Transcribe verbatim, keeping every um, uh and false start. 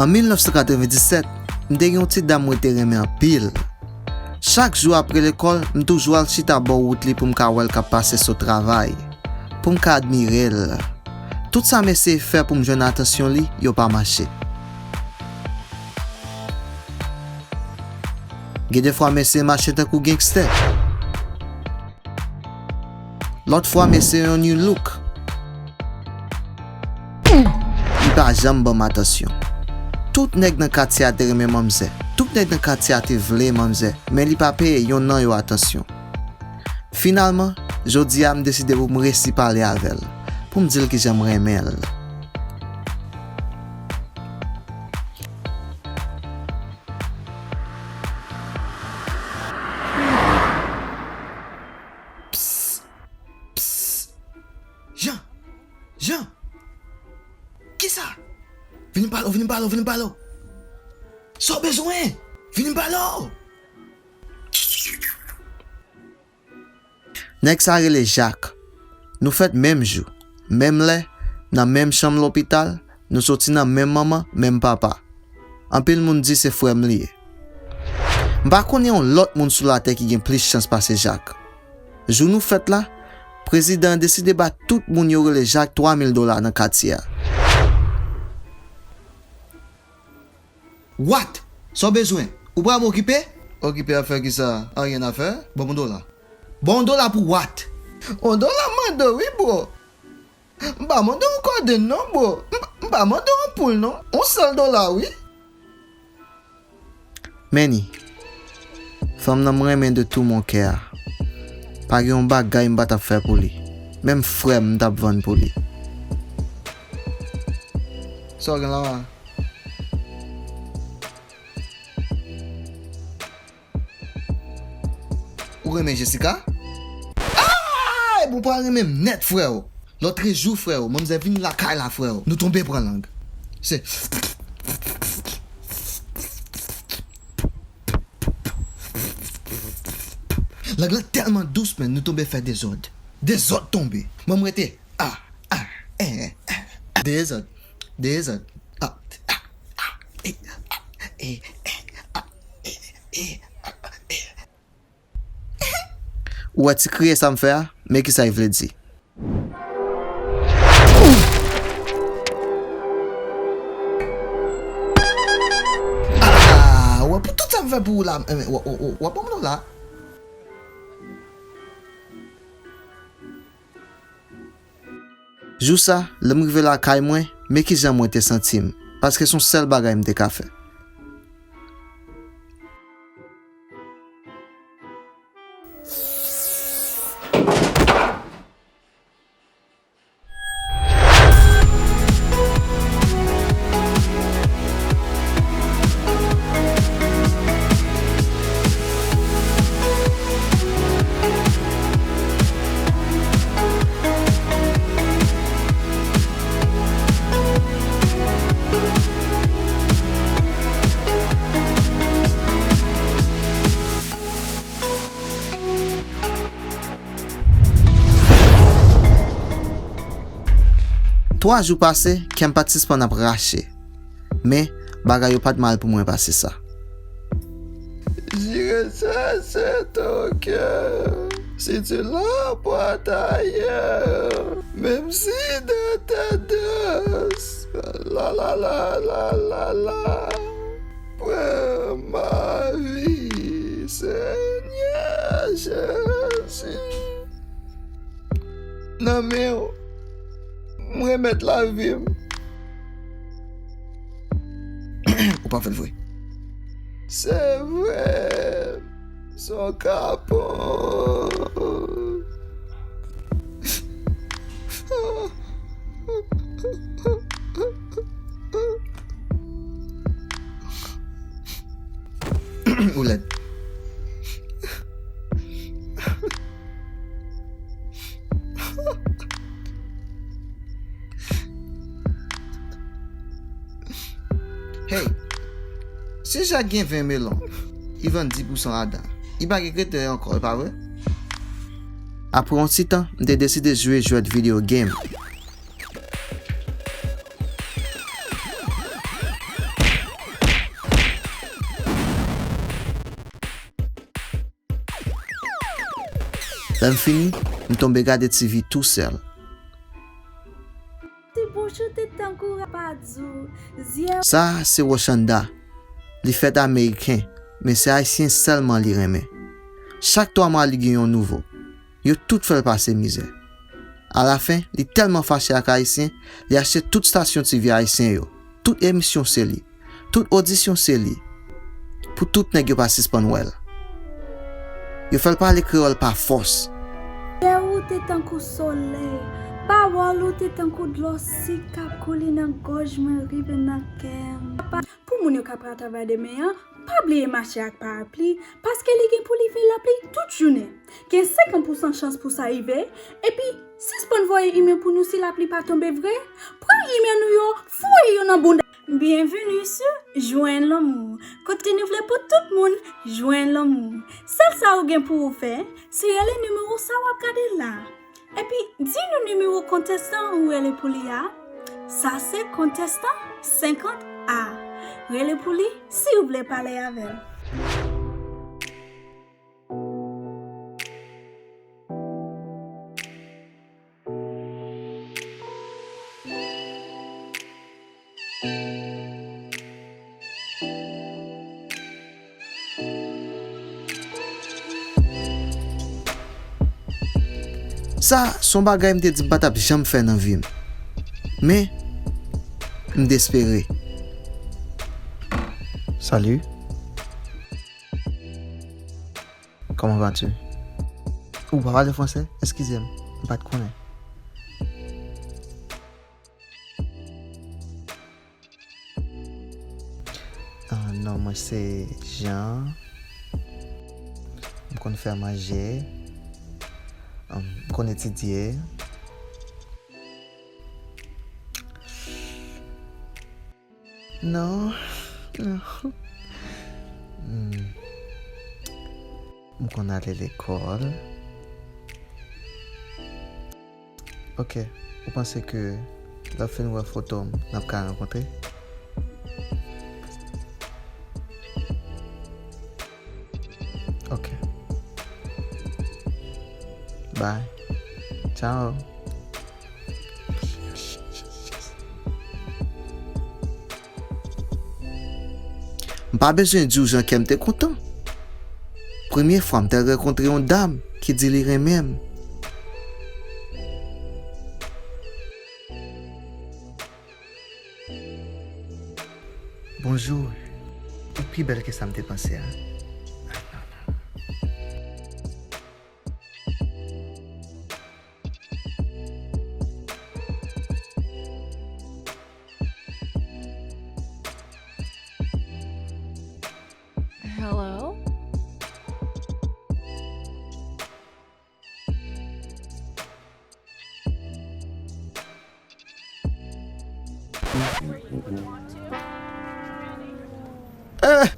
An mil nèf san katrevenndisèt, m te gen yon ti dam mwen te renmen anpil. Chak jou apre lekòl, m toujou al chita bò wout li pou m ka wè l k ap pase sot travay, pou m ka admire l. Tout sa m eseye fè pou m jwenn atansyon li, yo pa mache. Gen de fwa m eseye mache tankou gangstè. Lòt fwa m eseye yon new look. Li pa janm ban m atansyon. Tout nèg nan katye a te renmen manmzè. Tout nèg nan katye a te vle manmzè. Men li pa peye yonn nan yo atansyon. Finalman, jodi a m deside pou m resi pale avè l, pou m di l kijan m renmen l. Psst! Psst! Jean! Jean! Kisa? Vini m pale w, vini m pale w, vini m pale w! Sa w bezwen? Vini m pale w! Nèg sa rele Jak. Nou fèt menm jou, menm lè, nan menm chanm lopital, nou soti nan menm manman, menm papa. Anpil moun di se frè m li ye. M pa konnen yon lòt moun sou latè ki gen plis chans pase Jak. Jou nou fèt la, prezidan an deside ba tout moun yo rele Jak twa mil dola nan katye a. What? Sa w bezwen? Ou pa m okipe? Okipe a fè kisa? Anyen a fè? Ban m yon dola. Ban yon dola pou what? Yon dola m mande w wi, bro. M pa mande w yon kodenn non, bro. M pa, m pa mande w yon poul non. Yon sèl dola wi. Manny, fanm nan m renmen de tout mon cœur. Pa gen yon bagay m pa t ap fè pou li. Menm frè m m t ap vann pou li. Sa w gen la a? Ou renmen Jessica? Ah! Epi w pral renmen m nèt, freo. Lòtrejou, freo, manmzèl vin lakay la, freo. Nou tonbe pran lang. Se Lang lan tèlman dous, men nou tonbe fè dezòd. Dezòd tonbe. Mwen, m rete. Ah, ah, eh, eh, ah. Dezòd. Dezòd. Ah, ah, ah, eh, ah, eh, eh, ah, eh, eh, ah, eh. Ou wè ti kriye sa m fè a? Men kisa l vle di. Ah, w wè pou tout sa m fè pou ou la, w ap ban m non la. Jou sa, lè m rive lakay mwen, men kijan mwen te santi m, paske se yon sèl bagay m te ka fè. Twa jou pase, kè m pa t sispann ap rache. Men, bagay yo pa t mal pou mwen pase sa. J'irai chercher ton cœur si tu l'emportes ailleurs, même si dans ta danse, la la la la la la, prends ma vie, Seigneur Jésus. Nan men w, m remèt lavi m. Ou pa fè l vre. Se vre, son kapon. Ou lèd. Hey, si Jak gen ven melon, li vann dis pousan ladan, li pa gen kretè ankò, e pa vre? Apre yon ti tan, m te deside jwe jwèt video game. Lè m fini, m tonbe gade T V tousèl. Ti bouch ou te tankou rapadou, zye. Sa a se Roshanda. Li fèt ameriken, men se ayisyen sèlman li renmen. Chak twa mwa li gen yon nouvo. Yo tout fè l pase mizè. Alafen, li tèlman fache ak Ayisyen, li achte tout stasyon T V ayisyen yo. Tout emisyon se li. Tout odisyon se li. Pou tout nèg yo pa sispann wè l. Yo fè l pale kreyòl pa fòs. Zye ou te tankou solèy, pawòl ou te tankou dlo sik k ap koule nan gòj mwen rive nan kè m. Pou moun yo ka pran travay demen an, pa bliye mache ak parapli, paske li gen pou li fè lapli tout jounen. Gen senkant pousan chans pou sa rive, epi sispann voye imèl pou nou si lapli pa tonbe vre. Pran imèl nou yo, foure yo nan bounda. Bienvenue sur Jwenn Lanmou, kote nou vle pou tout moun jwenn lanmou. Sèl sa ou gen pou ou fè, se rele nimewo sa w ap gade la. Epi, di nou nimewo kontestan ou rele pou li a. Sa se kontestan senkant A. Rele pou li si ou vle pale avè l. Sa, se yon bagay m te di m pa t ap janm fè nan vi m. Men, m despere. Salut. Comment vas-tu? Ou pa pale fransè? Eskize m, m pa t konnen. Ah, non, mwen se Jean. M konn fè manje. M konn etidye. Non, non. Hmm. M konn ale lekòl. Ok, ou panse ke lè w fin wè foto m, n ap ka rankontre? Ok. Bye. Ciao. M pa bezwen di w jan kè m te kontan. Premye fwa m t al rankontre yon dam ki di li renmen m. Bonjou. Ou pi bèl ke sa m te panse a. Hello? Eh,